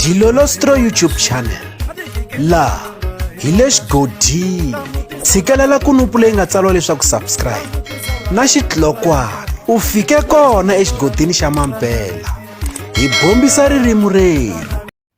Dilolostro YouTube channel laha hi le xigodini tshikelela kunupu leyi nga tsariwa leswaku subscribe na xitlokwana u fike kona exigodini xa mampela hi bombisa ririmi rerhu.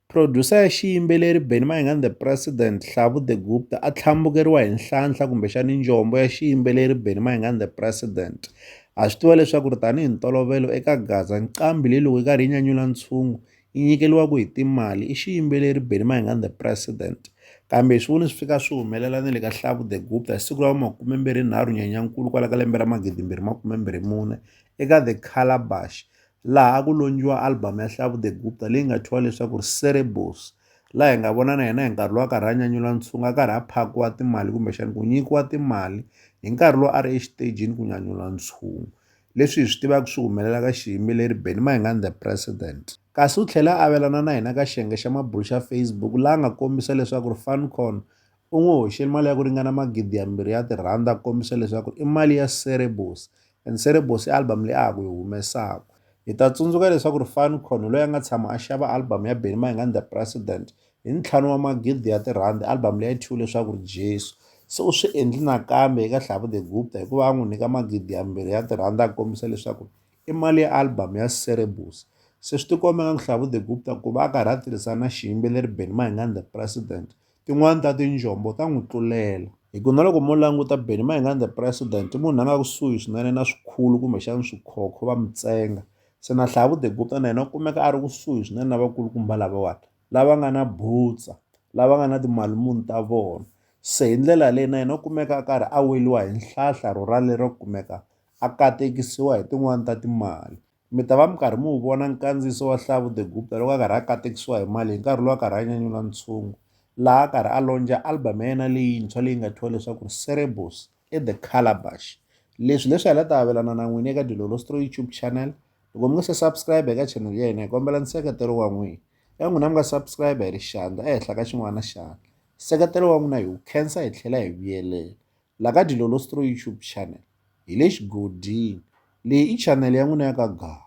Producer ya xiyimbeleri Benny Mayengani The President Hlavu The Gupta a tlhambukeriwa hi nhlanhla kumbexani njombo ya xiyimbeleri Benny Mayengani The President. Ha swi tiva leswaku ri tanihi ntolovelo eka Gaza nqambi leyi loko yi karhi yi nyanyula ntshungu yi nyikeriwaka hi timali i xiyimbeleri Benny Mayengani The President. Kambe hi swi voni swi fika swi humelela na le ka Hlavu The Gupta hi siku ra vu makume-mbirhi-nharhu Nyenyankulu kwala ka lembe ra 2024 eka The Calabash laha a ku lonjiwa album ya Hlavu The Gupta leyi nga thyiwa leswaku ri Cerebos laha hi nga vona na yena hi nkarhi lowu a karhi a nyanyula ntshungu a karhi a phakiwa timali kumbexana ku nyikiwa timali hi nkarhi lowu a ri exitejini ku nyanyula ntshungu leswi hi swi tivaka swi humelela ka xiyimbeleri Benny Mayengani The President. Kasi u tlhela a avelana na hina ka xiyenge xa mabulo xa Facebook laha a nga kombisa leswaku ri Funcon u n'wi hoxele mali ya ku ringana magidi yambirhi ya tirhandi a kombisa leswaku i mali ya Cerebos and Cerebos i album leyi a ha ku yi humesaka. Hi ta tsundzuka leswaku ri Funcon hi loyi a nga tshama a xava album ya Benny Mayengani The President hi ntlhanu wa magidi ya tirhandi album leyi a yi thyiwe leswaku ri Jesu. Se u swi endli nakambe eka Hlavu The Gupta hikuva a n'wi nyika magidi yambirhi ya tirhandi a kombisa leswaku i mali ya album ya Cerebos. Se swi tikomba ingaku Hlavu The Gupta ku va a karhi a tirhisana na xiyimbeleri Benny Mayengani The President tin'wani ta tinjombo ta n'wi tlulela. Hi ku na loko mo languta Benny Mayengani The President i munhu la nga kusuhi swinene na swikhulu kumbexana swikhokho va Mutsenga se na Hlavu The Gupta na yena u kumeka a ri kusuhi swinene na vakulukumba lavawani lava nga na butsa lava nga na timali muni ta vona se hi ndlela leyi na yena u kumeka a karhi a weriwa hi nhlahla ro ralero kumeka a katekisiwa hi tin'wani ta timali. Mi ta va mi karhi mi wu vona nkandziyiso wa Hlavu The Gupta loko a karhi a katekisiwa hi mali hi nkarhi lowu a karhi a nyanyula ntshungu laha a karhi a lonja album ya yena leyintshwa leyi nga thyiwa leswaku Cerebos e The Calabash. Leswi leswi hi la ta avelana na n'wina eka Dilolostro YouTube channel. Loko mi nga se subscribe eka channel ya hina hi kombela nseketelo wa n'wina. Eka n'wina mi nga subscribe hi ri xandla ehenhla ka xin'wana xandla. Nseketelo wa n'wina hi wu khensa hi tlhela hi vuyelela. La ka Dilolostro YouTube channel hi le xigodini. Leyi i channel ya n'wina ya ka Gaza.